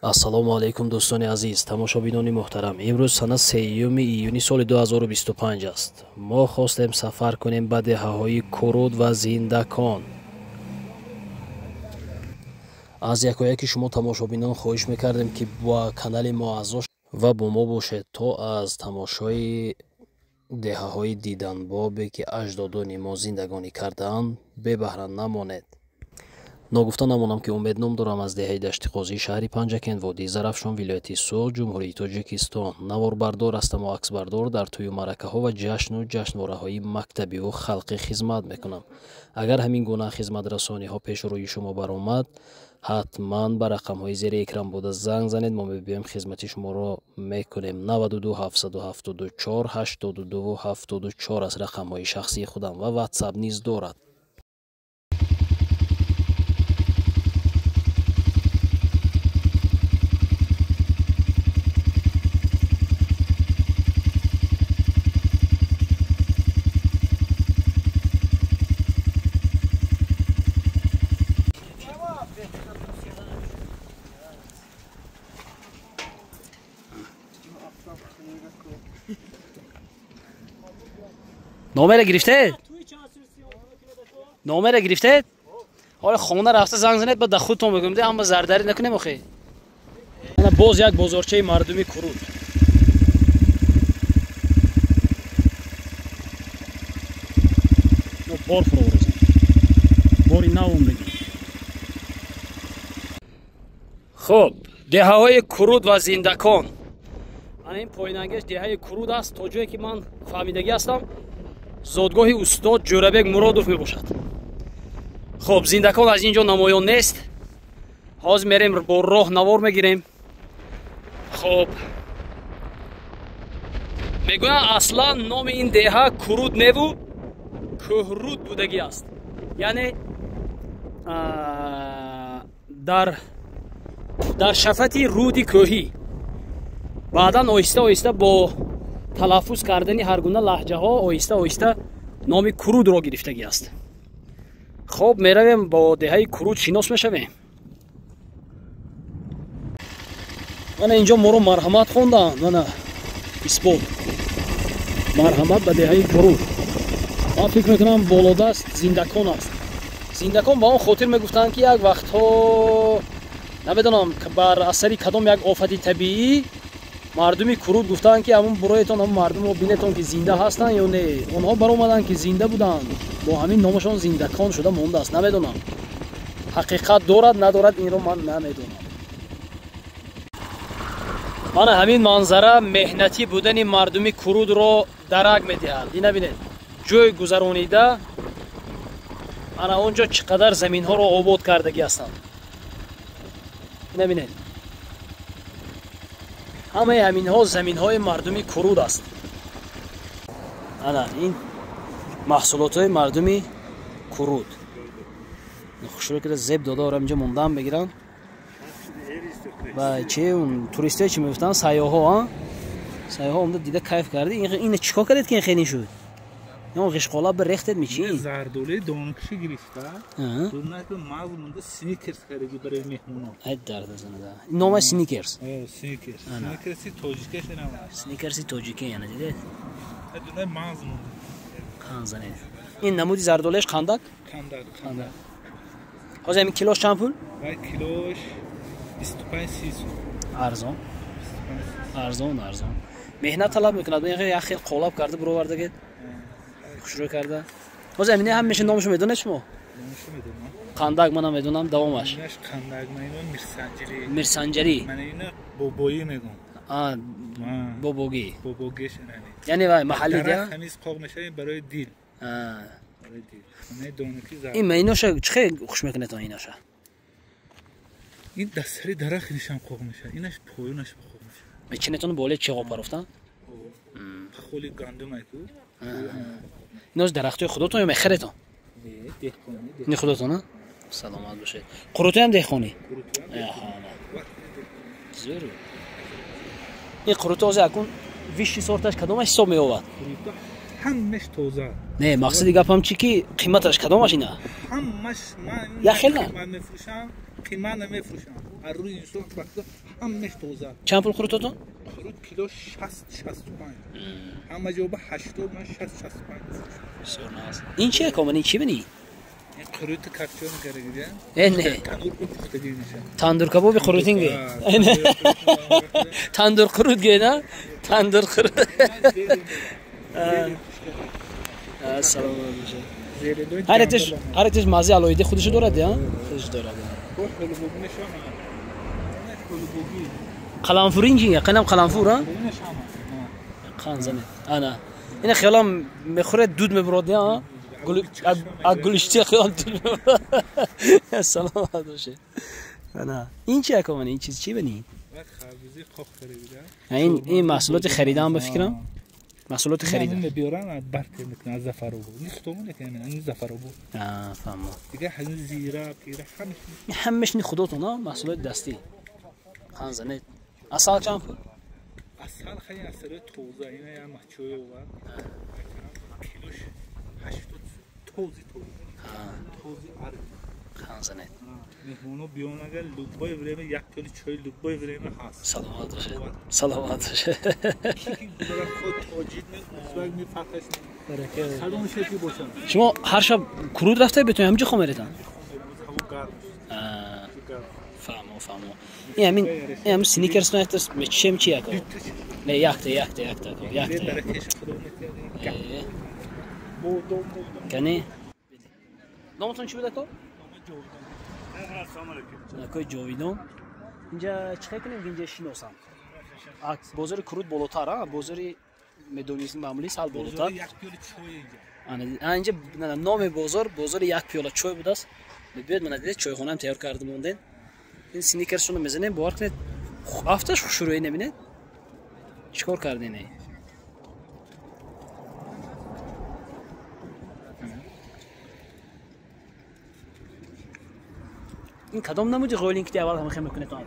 Ассалому алайкум, дӯстони азиз, тамошобинони муҳтарам. Имрӯз сана 3 июни соли 2025 аст. Мо хостем сафар кунем ба деҳаҳои Куруд ва Зиндакон. Аз якояки шумо тамошобинон хоҳиш мекардем, ки ба канали мо аъзо ва бо мо бошед, то аз тамошои деҳаҳои диданбобе, ки аҷдодони мо зиндагонӣ кардаанд, бебаҳра намонед. Ногуфта намонам, ки Умед ном дорам, аз деҳаи Даштиқозии шаҳри Панҷакент, водии Зарафшон, вилояти Суғд, Ҷумҳурии Тоҷикистон. Наворбардор ҳастаму аксбардор, дар тӯю маъракаҳо ва ҷашну ҷашнвораҳои мактабиву халқӣ хизмат мекунам. Агар ҳамин гуна хизматрасониҳо пеши рӯи шумо баромад, ҳатман ба рақамҳои зери экран буда занг занед, мо мебиёем, хизмати шуморо мекунем. 92 774 82 74 аз рақамҳои шахсии худам ва ватсап низ дорад. Номера гирифтед? Номера гирифтед? Ҳоло хона рафта занг занед, ба худтон бигӯем, ҳама зардарӣ накунем охе. Ана боз як бозорчаи мардуми Куруд. Бор фуроварозем. Бори нав омдагӣ. Хуб, деҳаҳои Куруд ва Зиндакон. Ана ин поинангеш деҳаи Куруд аст, то ҷое ки ман фаҳмидагӣ ҳастам, зодгоҳи устод Ҷӯрабек Муродов мебошад. Хуб, Зиндакон аз ин ҷо намоён нест. Ҳозир мерем, бо роҳ навор мегирем. Хуб, мегӯянд, аслан номи ин деҳа Куруд неву Кӯҳруд будагӣ аст. Яъне дар шафати руди кӯҳӣ. Баъдан оҳиста оҳиста бо талаффуз кардани ҳар гуна лаҳҷаҳо оҳиста оҳиста номи Курудро гирифтагӣ аст. Хоб, меравем, бо деҳаи Куруд шинос мешавем. Мана инҷо моро марҳамат хонданд. Мана исбот. Марҳамат ба деҳаи Куруд. Ман фикр мекунам, болодаст Зиндакон аст. Зиндакон ба он хотир мегуфтанд, ки як вақтҳо, намедонам бар асари кадом як офати табиӣ, мардуми Куруд гуфтанд, ки ҳамун буроетон, ҳамун мардумро бинетон, ки зинда ҳастанд ё не. Онҳо баромаданд, ки зинда буданд, бо ҳамин номашон Зиндакон шуда мондааст. Намедонам, ҳақиқат дорад надорад, инро ман намедонам. Мана ҳамин манзара меҳнатӣ будани мардуми Курудро дарак медиҳад. Ина бинед, ҷой гузаронида, ана он ҷо чӣ қадар заминҳоро обод кардагӣ ҳастанд. Ина бинед, ҳамаи ҳаминҳо заминҳои мардуми Куруд аст. Ана ин маҳсулотҳои мардуми Куруд. Хушрӯ кида зеб дода орам, инҷо мондан мегиранд. Ва чи туристҳо чӣ мегуфтанд? Сайёҳҳо, а? Сайёҳҳо омда дида кайф карди. Ин чӣ кор кардед, ки ин хеле шуд? Ин ғишқола ба рехтед мичи? Зардолии донакши гирифта. Донак мағз монда, сникерс хариди барои меҳмонон. Ай дарда занада. Номаш сникерс. Сникерс. Сникерси тоҷикӣ шунам. Сникерси тоҷикӣ, яна дидед? Донак мағз монда. Қанд занед. Ин намуди зардолиаш қандак? Қандак, қандак. Ҳозир ҳамин килош чанд пул? Вай килош 25-30 сум. Арзон. Арзон, арзон. Меҳнат талаб мекунад. Як хел қолаб карда буровардагед. Хушрӯ карда. Ҳозир ҳамин ҳамеша номашо медонед шумо? Номашо медонам. Қандак манам медонам, давомаш. Инаш қандак, ман ино Мирсанҷарӣ. Мирсанҷарӣ. Ман ино бобоӣ мегӯм. А, бобогӣ. Бобогӣ шунани. Яъне вай маҳаллӣ да? Ҳамиз қоқ мешавад барои дил. А. Барои дил. Ман донаки зар. Ин иноша чӣ хел хуш мекунед иноша? Ин дар сари дарахт нишам қоқ мешавад. Инаш поёнаш қоқ мешавад. Мечинетон боле чиғо парофтан? Пахоли гандум айку. Иноз дарахтҳои худотон ё мехаретон? Деҳқонӣ. Ини худотон, а? Саломат бошед. Қурутоям деҳқонӣ? Зӯр. Ин қуруто ҳозир акун виши сорташ кадомаш ҳисоб меёбад? Ҳамаш тоза. Не, мақсади гапам чи, ки қиматаш кадомаш ина? Ҳамаш ман Як хел на? мефурӯшам, қимат намефурӯшам. Аз рӯи инсоф бахта ҳамаш тоза. Чанд пул қурутотон? Қурут кило 60 65. Ҳама ҷо ба 80 ман 60 65. Бисёр нағз. Ин чи акоман, ин чи бини? Ин қурути капчон карагида. Не. Танур пухтагӣ меша. Тандур кабоби қурутинге. Тандур қурут ге на? Тандур қурут. Салом алейкум. Ҳар якташ маззаи алоҳида худашо дорад, я? Худаш дорад. Қаламфурин чи? Қанам қаламфур, а? Қанзане. Ана. Ина хиёлам мехӯрад дуд мебурад, я? Гулишти хиёл дуд мебурад. Саломат бошед. Ана. Ин чи акоман? Ин чиз чи бини? Ин маҳсулоти харидаам ба фикрам. Маҳсулоти харида. Ин мебиёрам аз барк мекунам аз Зафаробод. Ин худомон ин Зафаробод. Фаҳмам. Дига ҳамин зира, пира ҳамаш. Ҳамаш ни худотон, а? Маҳсулоти дастӣ. Қанзане. Асал чанд пул? Асал хеле асали тоза, ина я маҳчӯй овард. Килош 80 този този. Този арг. Қанзане. Меҳмоно биён агар любое время як пиёли чой любое время ҳаст. Саломат бошед. Саломат бошед. Тоҷик узбек ми фарқаш салом шеки бошад. Шумо ҳар шаб куруд рафта бетон ҳамҷо хом меретан? Фаҳмо, фаҳмо. Ин ҳамин ин ҳамин сникерс наятас мечем чи яко? Не, якта, якта, якта, якта. Кани? Номатон чӣ буд ако? Акои Ҷовидон. Инҷа чӣ хел кунем инҷа шиносам? Бозори куруд болотар, а? Бозори медонизм маъмулӣ сал болотар. Ана инҷа номи бозор, бозори як пиёла чой будааст. Биёед мана дидед чойхонаам тайёр карда мондем. Ин сникерсшонро мезанем, бовар кунед, афташ хушрӯӣ намебинед? Чӣ кор кардем? Ин кадом намуди ғойлин ки аввал ҳамахе мекунед то?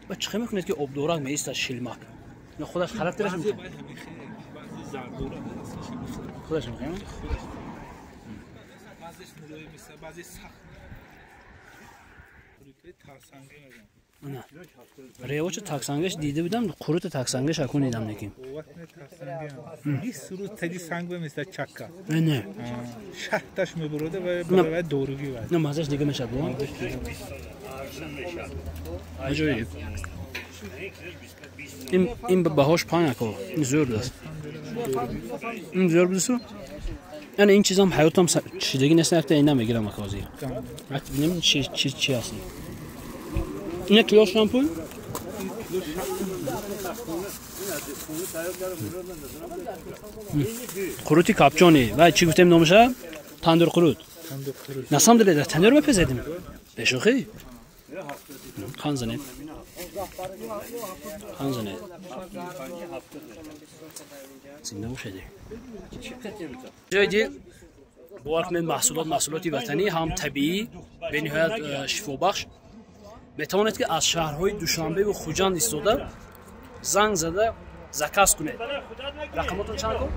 Ба чӣ хел мекунед ки обдорак меистад шилмак? На худаш характераш мекунад. Худаш мекунад? Ревоча таксангаш дида будам, қурута таксангаш акун дидам лекин. 20 рӯз таги санг меистад чакка. Не. Шаҳташ мебурода ва барои доругӣ ва. На мазаш дига мешад, бо? Аҷоиб. Ин баҳош панҷ ако. Ин зӯр будааст. Ин зӯр будааст. Яъне ин чизам ҳаётам чидагӣ нест, якта ина мегирам ако ҳозир. Бинем чи чи чи аст. Ина килош чанд пул? Қурути капчони. Ва чӣ гуфтем номаша? Тандур қурут. На самом деле дар тандур мепезедим. Бешӯхӣ? Қан занед. Қан занед. Зинда бошед. Ҷои дил бовар кунед маҳсулот маҳсулоти ватанӣ ҳам табиӣ бениҳоят шифобахш. Метавонед ки аз шаҳрҳои Душанбеву Хуҷанд истода занг зада заказ кунед. Рақамотон чанд ку?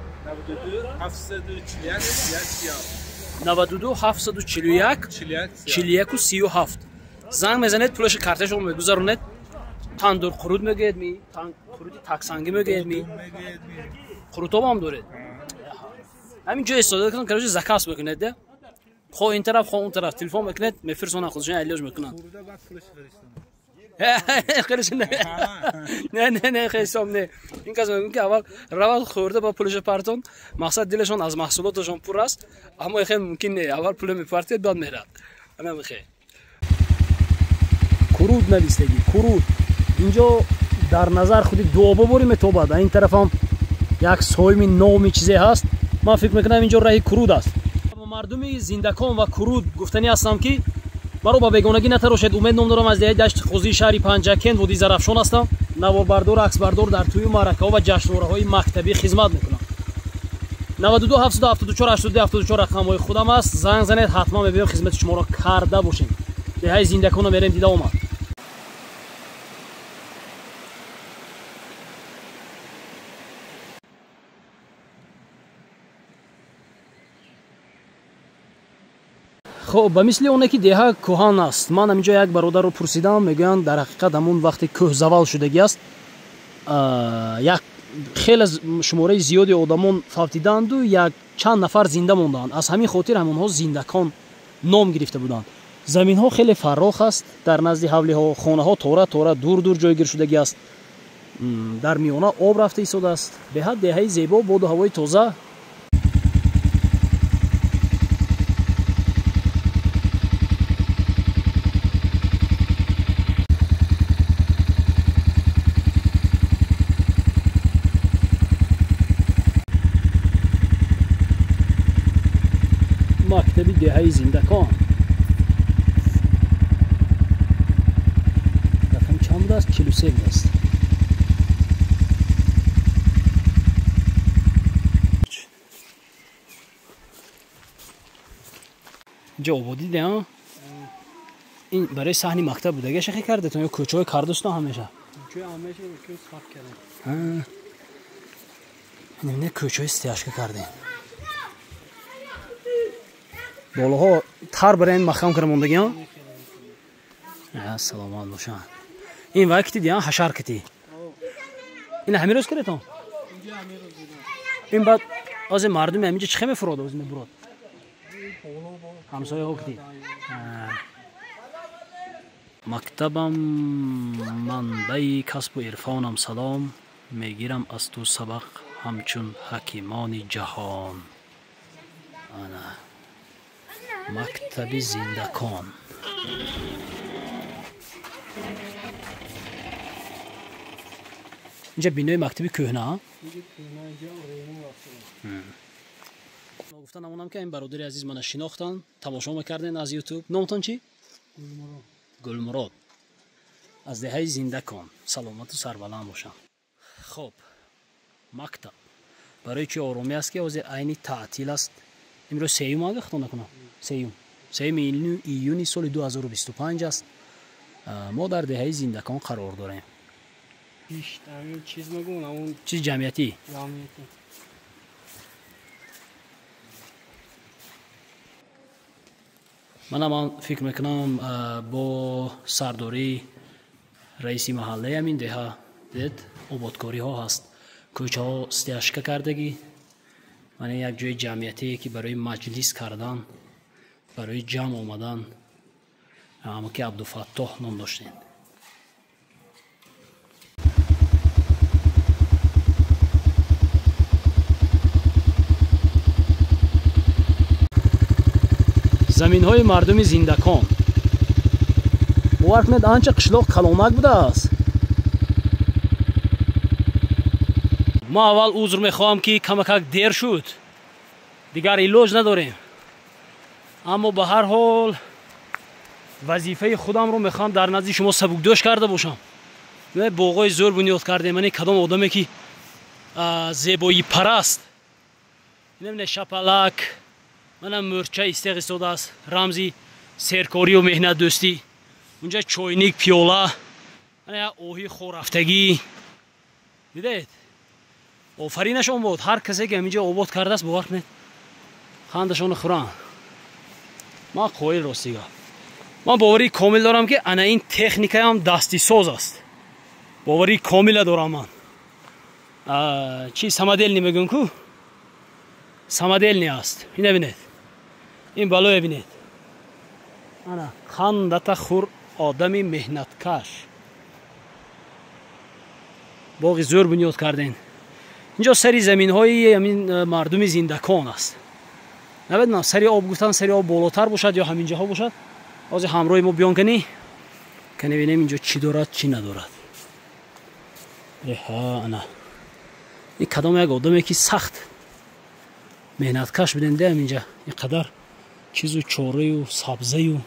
92 741 41 37. Занг мезанед, пулаши карташон мегузаронед. Тандур қурут мегӯед ми, қурути таксангӣ мегӯед ми, қурутоб ҳам доред. Ҳамин ҷо истода кунед, короче заказ мекунед, да? Хо ин тараф, хо он тараф телефон мекунед, мефирсонанд худшон аллож мекунанд. Не, не, не, ҳисоб не. Ин кас мегӯяд ки аввал равад хӯрда ба пулашо партон, мақсад дилашон аз маҳсулоташон пур аст, аммо хел мумкин не, аввал пуло мепартед, баъд мерад. Ана бихел. Куруд навистагӣ, куруд. Инҷо дар назар худи дуобо борӣ метобад. Ин тарафам як сойми номи чизе ҳаст. Ман фикр мекунам инҷо раҳи куруд аст. Мардуми зиндакон ва куруд гуфтанӣ ҳастам ки маро ба бегонагӣ натарошед. Умед ном дорам, аз деҳаи Дашти Қозии шаҳри Панҷакент, водии Зарафшон ҳастам. Наворбардор, аксбардор дар тӯю маъракаҳо ва ҷашнвораҳои мактабӣ хизмат мекунам. 92 774 82 74 рақамҳои худам аст. Занг занед, ҳатман мебиём хизмати шуморо карда бошем. Деҳаи зиндаконро мерем дида омад. Хоб, ба мисли оне ки деҳа кӯҳан аст, ман ҳаминҷо як бародарро пурсидам, мегӯянд дар ҳақиқат ҳамон вақте кӯҳ завал шудагӣ аст, як хеле шумораи зиёди одамон фавтиданду як чанд нафар зинда монданд. Аз ҳамин хотир ҳамонҳо зиндакон ном гирифта буданд. Заминҳо хеле фаррох аст, дар назди ҳавлиҳо хонаҳо тора тора дур дур ҷойгир шудагӣ аст. Дар миёна об рафта истодааст. Беҳад деҳаи зебо, боду ҳавои тоза. Мактаби деҳаи Зиндакон рақам чанд будааст? 43 будааст. Инҷо ободӣ деҳа? Ин барои саҳни мактаб будага шахе кардетон ё кӯчаҳои кардустон ҳамеша? Не, кӯчаҳои стяжка кардем. Болоҳо тар барои маҳкам кара мондагиам. Саломат бошанд. Ин вай кити диҳам ҳашар кити. Ин ҳамин рӯз кардетон? Ин баъд ози мардуми ҳаминҷо чӣ хе мефурод ози мебурод? Ҳамсояҳо кити. Мактабам манбаи касбу ирфонам салом, мегирам аз ту сабақ ҳамчун ҳакимони ҷаҳон. Ана мактаби Зиндакон. Инҷа бинои мактаби кӯҳна? Гуфта намонам ки ин бародари азиз мана шинохтанд, тамошо мекарден аз ютуб. Номтон чӣ? Гулмурод. Аз деҳаи Зиндакон. Саломату сарбаланд бошанд. Хоб, мактаб барои чӣ оромӣ аст ки ҳозир айни таътил аст. Имрӯз сеюм ага хато накунам, сеюми июни соли 2025 аст. Мо дар деҳаи Зиндакон қарор дорем. Чиз ҷамъиятӣ. Мана ман фикр мекунам бо сардории раиси маҳаллаи ҳамин деҳа дид ободкориҳо ҳаст, кӯчаҳо стяжка кардагӣ. Мана як ҷои ҷамъиятие ки барои маҷлис кардан, барои ҷамъ омадан ҳамаки Абдуфаттоҳ ном доштем. Заминҳои мардуми Зиндакон. Бовар кунед, анча қишлоқ калонак будааст. Ма аввал узр мехоҳам ки камакак дер шуд, дигар илоҷ надорем, аммо ба ҳар ҳол вазифаи худамро мехоҳам дар назди шумо сабукдӯш карда бошам. Боғҳои зӯр бунёд кардем. Мане кадом одаме ки зебоипараст, инамине шапалак, мана мӯрча истеғ истодааст, рамзи серкорию меҳнатдӯстӣ. Унҷа чойник, пиёла, мана як оҳи хоррафтагӣ. Дидед? Офаринашон бод. Ҳар касе ки ҳаминҷо обод кардааст, бовар кунед, хандашонро хӯранд. Ман қоил ростига. Ман боварии комил дорам ки ана ин техникаам дастисоз аст. Боварии комила дорам ман. Чи самоделни мегӯям ку? Самоделни аст. Ина бинед. Ин балое бинед. Ана хандата хур одами меҳнаткаш. Боғи зӯр бунёд карден. Инҷо сари заминҳои ҳамин мардуми Зиндакон аст. Намедонам сари об гуфтан, сари об болотар бошад ё ҳаминҷаҳо бошад. Ҳозир ҳамроҳи мо биён кани. Кани бинем инҷо чӣ дорад, чӣ надорад. Эҳа, ана. Ин кадом як одаме ки сахт меҳнаткаш будем де ҳаминҷа. Ин қадар чизу чораю сабзаю,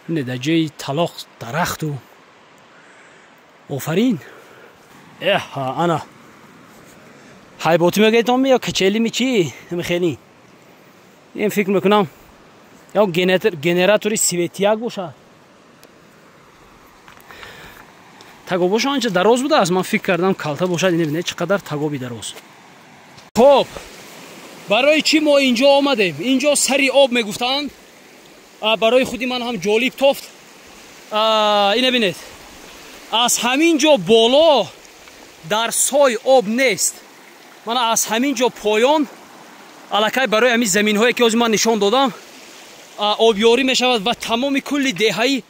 не дар ҷои талоқ дарахту. Офарин. Эҳа, ана. Ҳайботӣ мегӯедтон ё качелими чӣ? Хеле. Ин фикр мекунам ё генератори светияк бошад. Тагобош анча дароз будааст. Ман фикр кардам калта бошад. Ин бинед чӣ қадар тагоби дароз. Хоб, барои чӣ мо инҷо омадем? Инҷо сари об мегуфтанд. Барои худи ман ҳам ҷолиб тофт. Ина бинед, аз ҳамин ҷо боло дар сой об нест. Мана аз ҳамин ҷо поён аллакай барои ҳамин заминҳое ки ҳозир ман нишон додам обёрӣ мешавад ва тамоми кулли деҳаи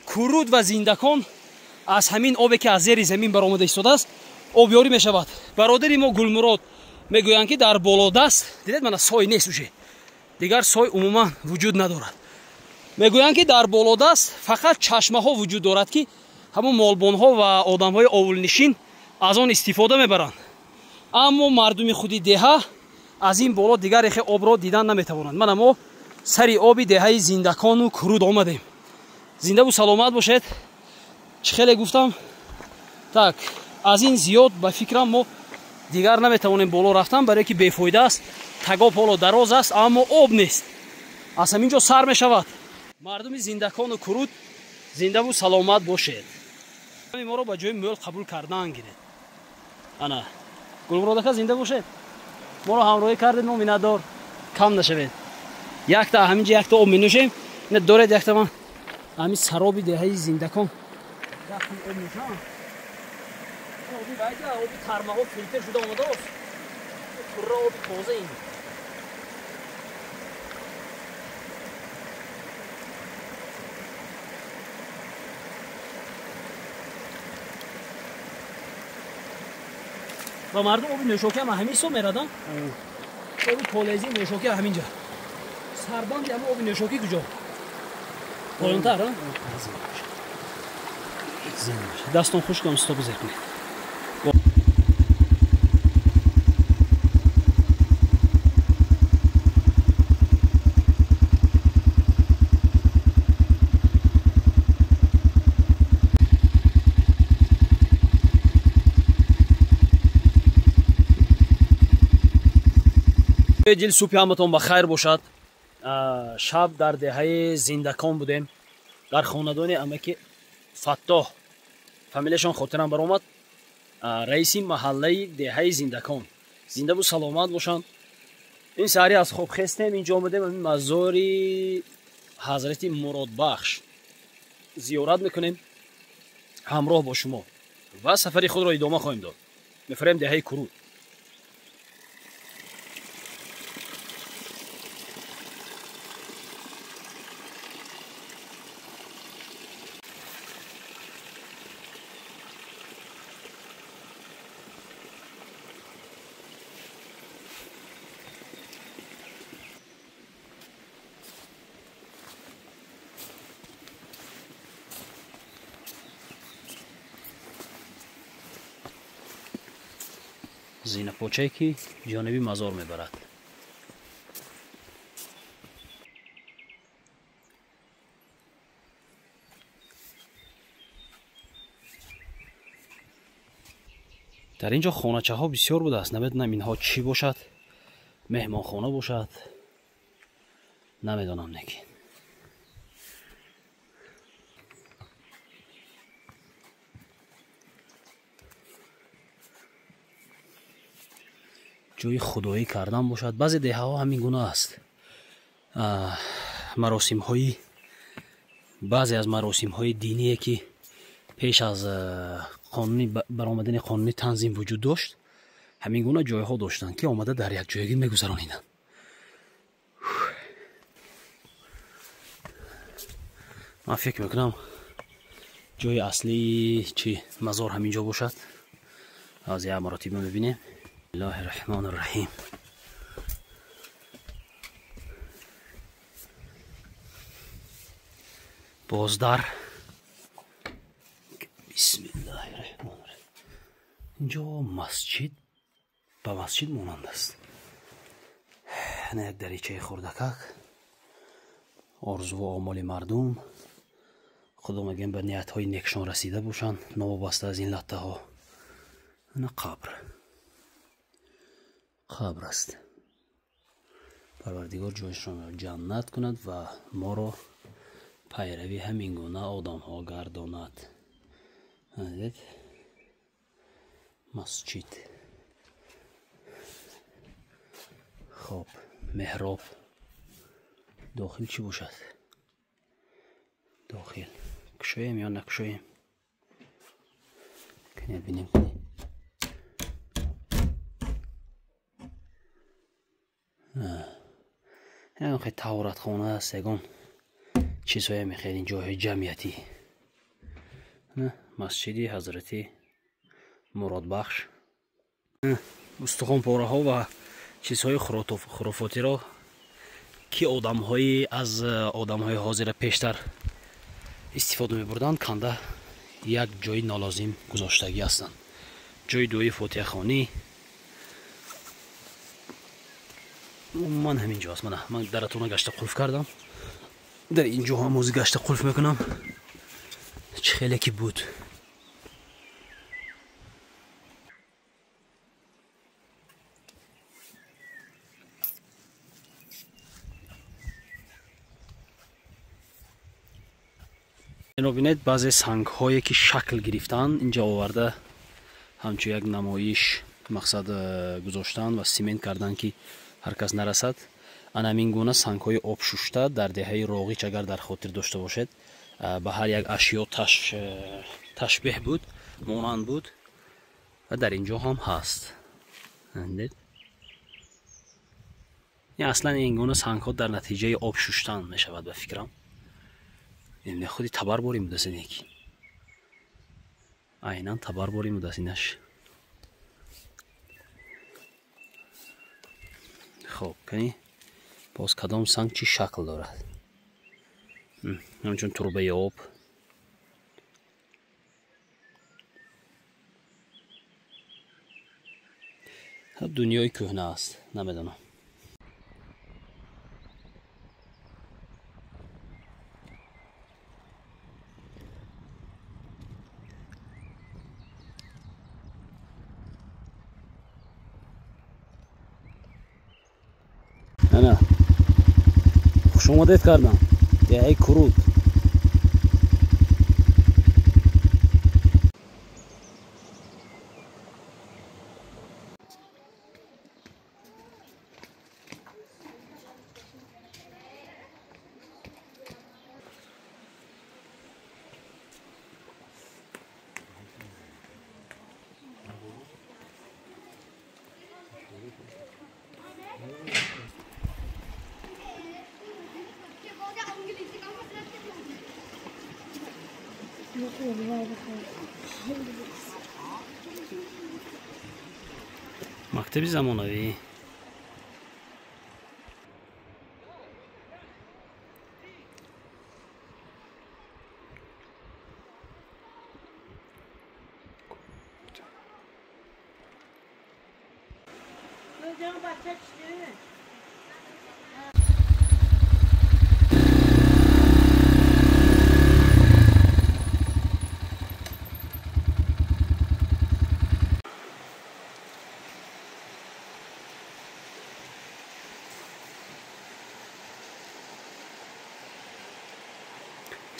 Куруд ва Зиндакон аз ҳамин обе ки аз зери замин баромада истодааст обёрӣ мешавад. Бародари мо Гулмурод мегӯянд ки дар болодаст дидед, мана сой нест, уже дигар сой умуман вуҷуд надорад. Мегӯянд ки дар болодаст фақат чашмаҳо вуҷуд дорад ки ҳамон молбонҳо ва одамҳои овулнишин аз он истифода мебаранд, аммо мардуми худи деҳа аз ин боло дигар рехе обро дидан наметавонанд. Мана мо сари оби деҳаи Зиндакону Куруд омадем. Зиндаву саломат бошед. Чӣ хеле гуфтам, так аз ин зиёд ба фикрам мо дигар наметавонем боло рафтан, барое ки бефоида аст. Тагоб ҳоло дароз аст, аммо об нест. Аз ҳамин ҷо сар мешавад. Мардуми Зиндакону Куруд зиндаву саломат бошед. Моро ба ҷои мӯл қабул кардан гиред. Ана Гулмурод ака, зинда бошед. Моро ҳамроҳӣ кардед, мо миннатдор. Кам нашавед. Якта ҳамин ҷо якта об менӯшем. Ина доред якта ман ҳамин сароби деҳаи Зиндакон якта об нӯшам. Оби вайда, оби тармаҳо филтр шуда омадааст. Пурра оби тоза ин. Ва мардум оби нӯшокӣ ҳам ҳамин ҳисоб мераданд. Оби колези нӯшокӣ ҳамин ҷа. Сарбанди ҳама оби нӯшокӣ куҷо? Поёнтар, а? Дастон хушк ам стоп зер кунед. Дил субҳи ҳаматон ба хайр бошад. Шаб дар деҳаи Зиндакон будем, дар хонадони амаки Фаттоҳ, фамилияшон хотирам баромад, раиси маҳаллаи деҳаи Зиндакон. Зиндаву саломат бошанд. Ин саҳари аз хоб хестем, инҷо омадем ҳамин мазори ҳазрати Муродбахш зиёрат мекунем ҳамроҳ бо шумо ва сафари худро идома хоҳем дод. Мефарем деҳаи Куруд. Зинапочае ки ҷониби мазор мебарад. Дар ин ҷо хоначаҳо бисёр будааст. Намедонам инҳо чӣ бошад, меҳмонхона бошад, намедонам лекин. Ҷои худоӣ кардан бошад. Баъзе деҳаҳо ҳамин гуна аст. Маросимҳои баъзе аз маросимҳои диние ки пеш аз қонуни баромадани қонуни танзим вуҷуд дошт, ҳамин гуна ҷойҳо доштанд ки омада дар якҷоягӣ мегузарониданд. Ман фикр мекунам ҷои аслии чи мазор ҳамин ҷо бошад. Аз як маротиба мебинем. Бисмиллоҳи раҳмони раҳим. Боздар. Бисмиллоҳи раҳмони раҳим. Инҷо масҷид ба масҷид монанд аст. На як даричаи хурдакак. Орзуву омоли мардум. Худо мегӯем ба ниятҳои некшон расида бошанд, новобаста аз ин латтаҳо. На қабр. Қабр аст. Парвардигор ҷойшонро ҷаннат кунад ва моро пайрави ҳамин гуна одамҳо гардонад. Дидед? Масҷид. Хоб, меҳроб. Дохил чӣ бошад? Кушоем ё накушоем? Кане бинем. Хеле таҳоратхона аст, ягон чизҳое мехеле ин ҷойҳои ҷамъиятӣ. Масҷиди ҳазрати Муродбахш. Устухонпораҳо ва чизҳои хурофотиро ки одамҳои аз одамҳои ҳозира пештар истифода мебурданд, канда як ҷои нолозим гузоштагӣ ҳастанд. Ҷои дуои фотиҳахонӣ умуман ҳамин ҷо аст. Ман даратона гашта қулф кардам, дар ин ҷо ҳам ози гашта қулф мекунам. Чӣ хеле ки буд. Инро бинед, баъзе сангҳое ки шакл гирифтанд инҷа оварда ҳамчун як намоиш мақсад гузоштанд ва симент карданд, ки ҳар кас нарасад. Ана ҳамин гуна сангҳои обшушта дар деҳаи Роғич агар дар хотир дошта бошед, ба ҳар як ашё ташбеҳ буд, монанд буд ва дар ин ҷо ҳам ҳаст. Аслан ин гуна сангҳо дар натиҷаи об шуштан мешавад ба фикрам. Худи табарборӣ мудаст ин яки. Айнан табарборӣ мудаст инаш. Хоб, кани боз кадом санг чӣ шакл дорад? Ҳамчун турбаи об. Дунёи кӯҳна аст, намедонам. Ана хушомадед кардам деҳаи Куруд. Мактаби замонавӣ.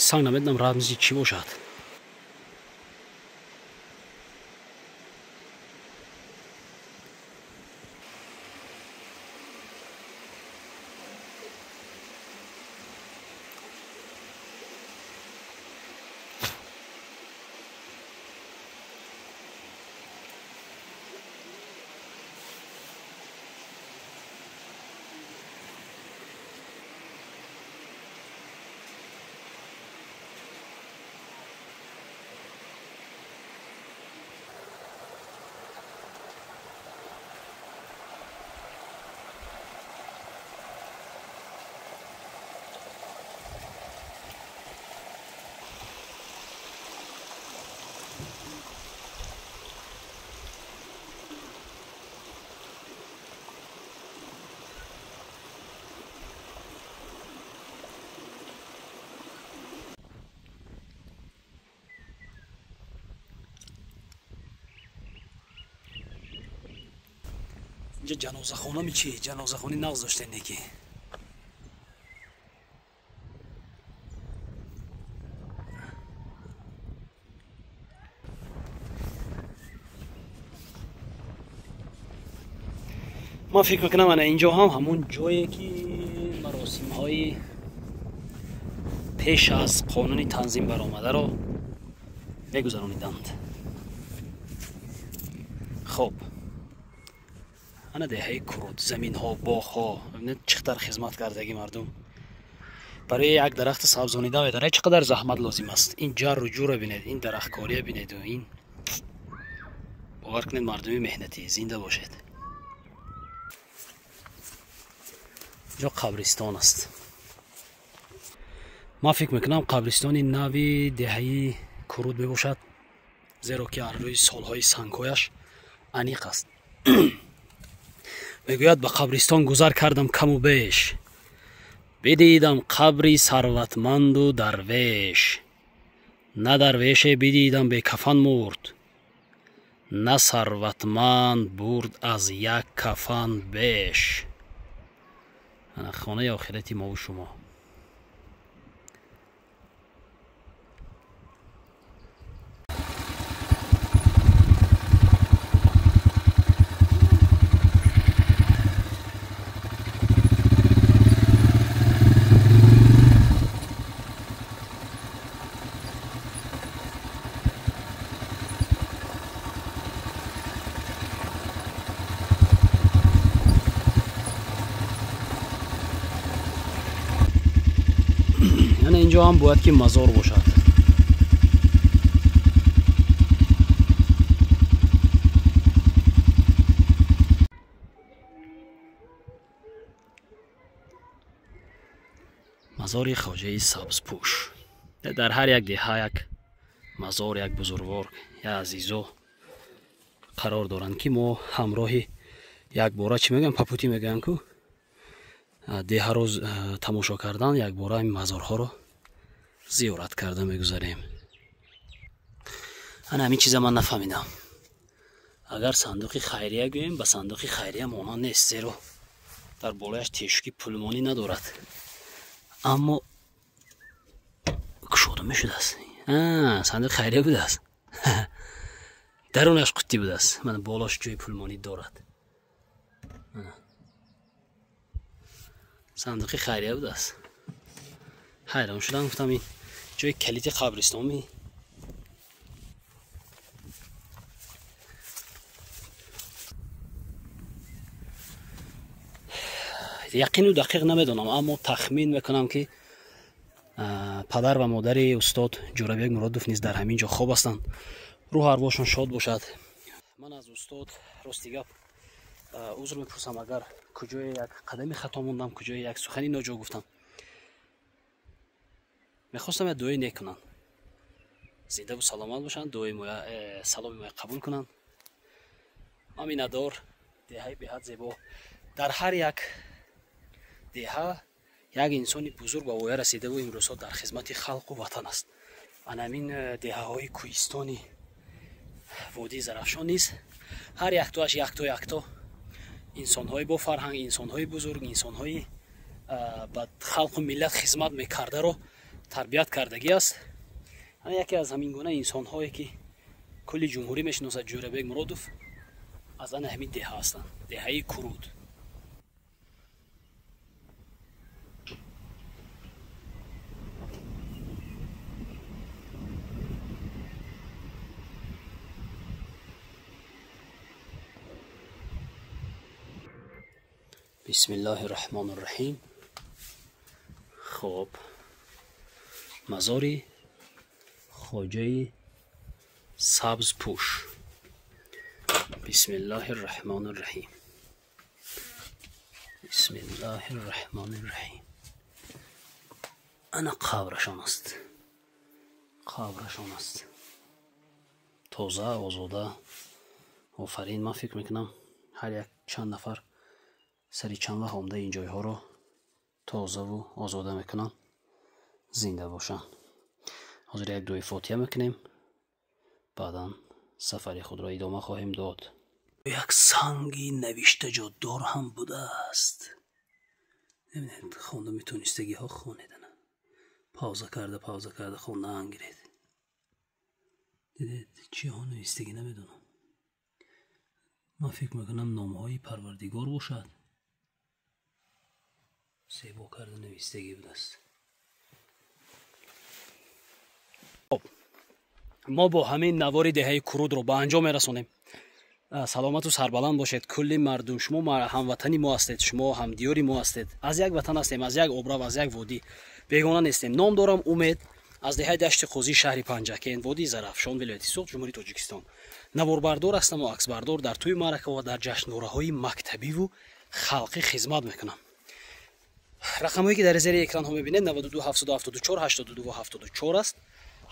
Санг намедонам рамзи чӣ бошад. Инҷа ҷанозахона мичи, ҷанозахони нағз доштен неки. Ман фикр мекунам ана инҷо ҳам ҳамон ҷое ки маросимҳои Пеш аз қонуни танзим баромадаро мегузарониданд. Хоб, ана деҳаи Куруд, заминҳо, боғҳо, бибинед чӣ қадар хизмат кардагӣ мардум. Барои як дарахти сабзонида медонед чӣ қадар заҳмат лозим аст. Ин ҷарру ҷурро бинед, ин дарахткория бинеду ин бовар кунед, мардуми меҳнатӣ, зинда бошед. Инҷо қабристон аст. Ман фикр мекунам қабристони нави деҳаи Куруд мебошад, зеро ки аз рӯи солҳои сангҳояш аниқ аст. Мегӯяд ба қабристон гузар кардам каму беш, бидидам қабри сарватманду дарвеш. На дарвеше бидидам бекафан мурд, на сарватманд бурд аз як кафан беш. Хонаи охирати мову шумо. Инҷо ҳам бояд ки мазор бошад. Мазори хоҷаи сабзпӯш. Дар ҳар як деҳа як мазор, як бузургвор, як азизо қарор доранд, ки мо ҳамроҳи якбора чӣ мегӯям, папутӣ мегӯянд ку, деҳаро тамошо кардан якбора ин мазорҳоро зиёрат карда мегузарем. Ана ҳамин чиза ман нафаҳмидам. Агар сандуқи хайрия гӯем, ба сандуқи хайрия монанд нест, зеро дар болояш тешуки пулмонӣ надорад. Аммо кушода мешудааст. Сандуқи хайрия будааст. Дарунаш қуттӣ будааст. Мана болош ҷои пулмонӣ дорад. Сандуқи хайрия будааст. Ҳайрон шудам, гуфтам ин ҷои калити қабристонми. Яқину дақиқ намедонам, аммо тахмин мекунам, ки падар ва модари устод Ҷӯрабек Муродов низ дар ҳамин ҷо хоб ҳастанд. Рӯҳу арвоҳшон шод бошад. Ман аз устод рости гап узр мепурсам, агар куҷое як қадами хато мондам, куҷое як сухани ноҷо гуфтам. Мехостам як дуои нек кунанд, зиндаву саломат бошанд, дуои моя, саломи моя қабул кунанд. Ман миннатдор. Деҳаи беҳад зебо. Дар ҳар як деҳа як инсони бузург ба воя расидаву имрӯзҳо дар хизмати халқу ватан аст. Ана ҳамин деҳаҳои кӯҳистони водии Зарафшон низ ҳар яктоаш якто якто инсонҳои бо фарҳанг, инсонҳои бузург, инсонҳои ба халқу миллат хизмат мекардаро тарбият кардагӣ аст. Ана яке аз ҳамин гуна инсонҳое ки кулли ҷумҳурӣ мешиносад, Ҷӯрабек Муродов, аз ана ҳамин деҳа ҳастанд, деҳаи Куруд. Бисмиллоҳи раҳмони раҳим. Хоб, мазори хоҷаи сабзпӯш. Бисмиллоҳи раҳмони раҳим. Бисмиллоҳи раҳмони раҳим. Ана қабрашон аст. Қабрашон аст. Тоза, озода. Офарин. Ман фикр мекунам ҳар як чанд нафар сари чанд вақт омада ин ҷойҳоро тозаву озода мекунанд, зинда бошанд. Ҳозир як дуои фотиҳа мекунем, баъдан сафари худро идома хоҳем дод. Як санги навиштаҷотдор ҳам будааст. Бибинед, хонда метонистагиҳо хонедана. Пауза карда, пауза карда хонда ангиред. Дидед, чиҳо навистагӣ намедонам. Ман фикр мекунам номҳои Парвардигор бошад. Зебо карда навистагӣ будааст. Мо бо ҳамин навори деҳаи Курудро ба анҷом мерасонем. Саломату сарбаланд бошед. Кулли мардум, шумо ҳамватани мо ҳастед, шумо ҳамдиёри мо ҳастед. Аз як ватан ҳастем, аз як обрав, аз як водӣ бегона нестем. Ном дорам Умед, аз деҳаи Дашти Қозӣ, шаҳри Панҷакент, водии Зарафшон, вилояти Суғд, Ҷумҳурии Тоҷикистон. Наворбардор ҳастаму аксбардор, дар тӯи маърака ва дар ҷашнвораҳои мактабиву халқӣ хизмат мекунам. Рақамҳое ки дар зери экранҳо мебинед 92 774 82 74 аст.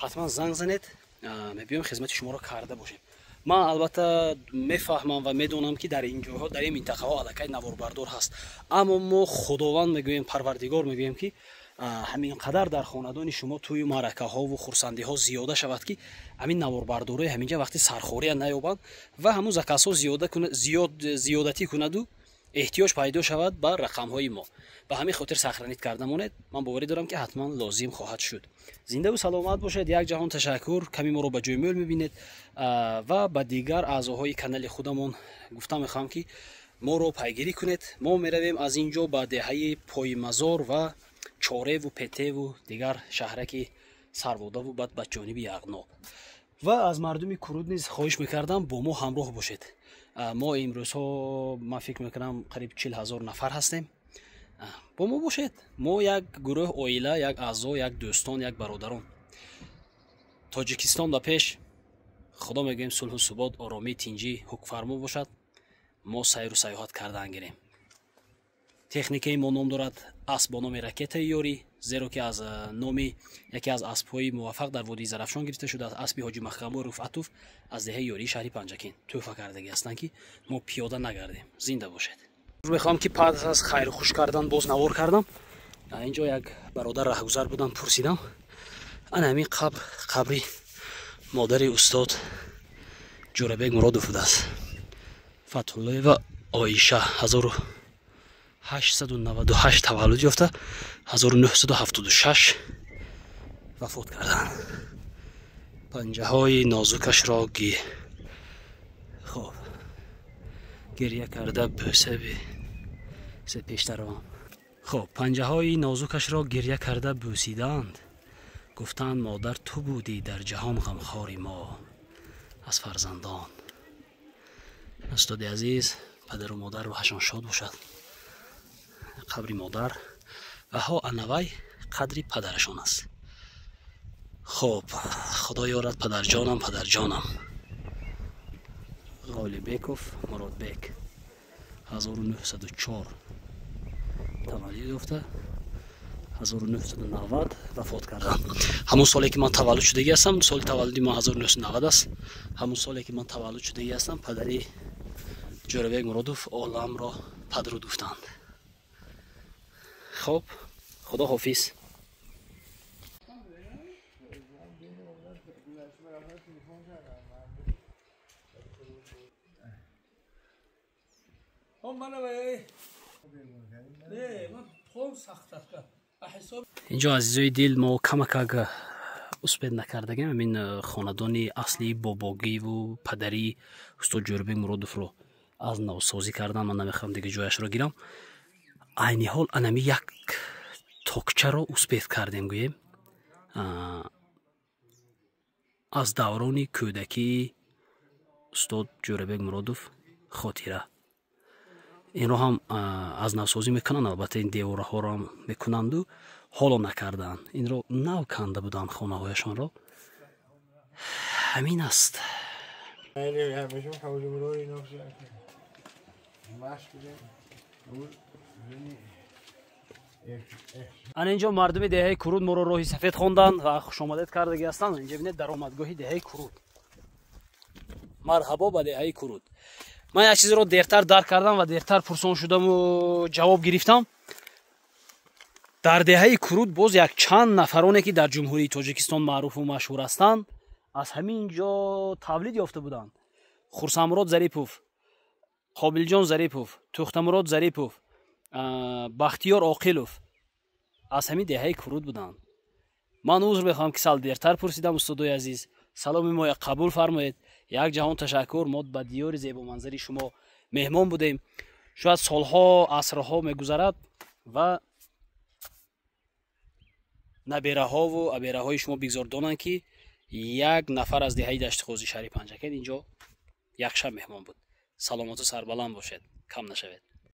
Ҳатман занг занед, мебиём хизмати шуморо карда бошем. Ман албатта мефаҳмам ва медонам, ки дар ин ҷойҳо, дар ин минтақаҳо аллакай наворбардор ҳаст, аммо мо Худованд мегӯем, Парвардигор мегӯем, ки ҳамин қадар дар хонадони шумо тӯю маъракаҳову хурсандиҳо зиёда шавад, ки ҳамин наворбардорои ҳаминҷа вақти сархория наёбанд ва ҳамун заказҳо зиёдатӣ кунаду эҳтиёҷ пайдо шавад ба рақамҳои мо. Ба ҳамин хотир сохранить карда монед. Ман боварӣ дорам, ки ҳатман лозим хоҳад шуд. Зиндаву саломат бошед. Як ҷаҳон ташаккур. Ками моро ба ҷои мӯл мебинед ва ба дигар аъзоҳои канали худамон гуфта мехоҳам, ки моро пайгирӣ кунед. Мо меравем аз ин ҷо ба деҳаи Поймазор ва Чореву Петеву дигар шаҳраки Сарводаву баъд ба ҷониби Яғноб. Ва аз мардуми Куруд низ хоҳиш мекардам, бо мо ҳамроҳ бошед. Мо имрӯзҳо, ман фикр мекунам, қариб 40 000 нафар ҳастем. Бо мо бошед. Мо як гурӯҳ оила, як аъзо, як дӯстон, як бародарон. Тоҷикистон ба пеш! Худо мегӯем, сулҳу субот, оромӣ, тинҷӣ ҳукмфармо бошад. Мо сайру сайёҳат кардан гирем. Техникаи мо ном дорад асп бо номи Ракетаи Ёрӣ, зеро ки аз номи яке аз аспҳои муваффақ дар водии Зарафшон гирифта шудааст. Аспи ҳоҷи Маҳкамбой Руфъатов аз деҳаи Ёрии шаҳри Панҷакент тӯҳфа кардагӣ ҳастанд, ки мо пиёда нагардем. Зинда бошед. Мехоҳам, ки пас аз хайру хуш кардан боз навор кардам. Инҷо як бародар раҳгузар будам, пурсидам. Ана ҳамин қабр қабри модари устод Ҷӯрабек Муродов будааст, Фатҳуллоева Оиша, 1898 таваллуд ёфта, 1976 вафот карданд. Панҷаҳои нозукашро ги хоб гирья карда бӯсаби се пештаровам. Хоб, панҷаҳои нозукашро гирья карда бӯсиданд, гуфтанд: «Модар, ту будӣ дар ҷаҳон ғамхори мо аз фарзандон». Устоди азиз, падару модар рӯҳашон шод бошад. Қабри модар ва ҳо анавай қадри падарашон аст. Хоб, Худо ёрад, падарҷонам, падарҷонам. Ғолибеков Муродбек, 1904 таваллуд ёфта, 1990 вафот кардам. Ҳамон соле ки ман таваллуд шудагӣ ҳастам, соли таваллуди ман 1990 аст, ҳамон соле ки ман таваллуд шудагӣ ҳастам, падари Ҷӯрабек Муродов оламро падруд гуфтанд. Хоб, худо ҳофиз. Инҷо, азизои дил, мо камакак успеть накардагем ҳамин хонадони аслии бобогиву падарии устод Ҷӯрабек Муродовро аз навсозӣ кардан. Ман намехоҳам дига ҷояшро гирам. Айни ҳол анами як токчаро успеть кардем, гӯем, аз даврони кӯдакии устод Ҷӯрабек Муродов хотира. Инро ҳам аз навсозӣ мекунанд, албатта, ин девораҳоро ҳам мекунанду ҳоло накардаанд. Инро нав канда буданд хонаҳояшонро. Ҳамин аст. Ана инҷо мардуми деҳаи Куруд моро роҳи сафед хонданд ва хушомадед кардагӣ ҳастанд. Инҷа бинед, даромадгоҳи деҳаи Куруд. Марҳабо ба деҳаи Куруд. Ман як чизро дертар дарк кардам ва дертар пурсон шудаму ҷавоб гирифтам. Дар деҳаи Куруд боз якчанд нафароне, ки дар Ҷумҳурии Тоҷикистон маъруфу машҳур ҳастанд, аз ҳамин ҷо тавлид ёфта буданд. Хурсамурод Зарипов, Қобилҷон Зарипов, Тӯхтамурод Зарипов, Бахтиёр Оқилов аз ҳамин деҳаи Куруд буданд. Ман узр мехоҳам, ки сал дертар пурсидам. Устодои азиз, саломи моя қабул фармоед. Як ҷаҳон ташаккур. Мо ба диёри зебоманзари шумо меҳмон будем. Шояд солҳо, асрҳо мегузарад ва набераҳову абераҳои шумо бигзор донанд, ки Як нафар аз деҳаи Дашти Қозӣ, шаҳри Панҷакент, инҷо як шаб меҳмон буд. Саломату сарбаланд бошед, кам нашавед.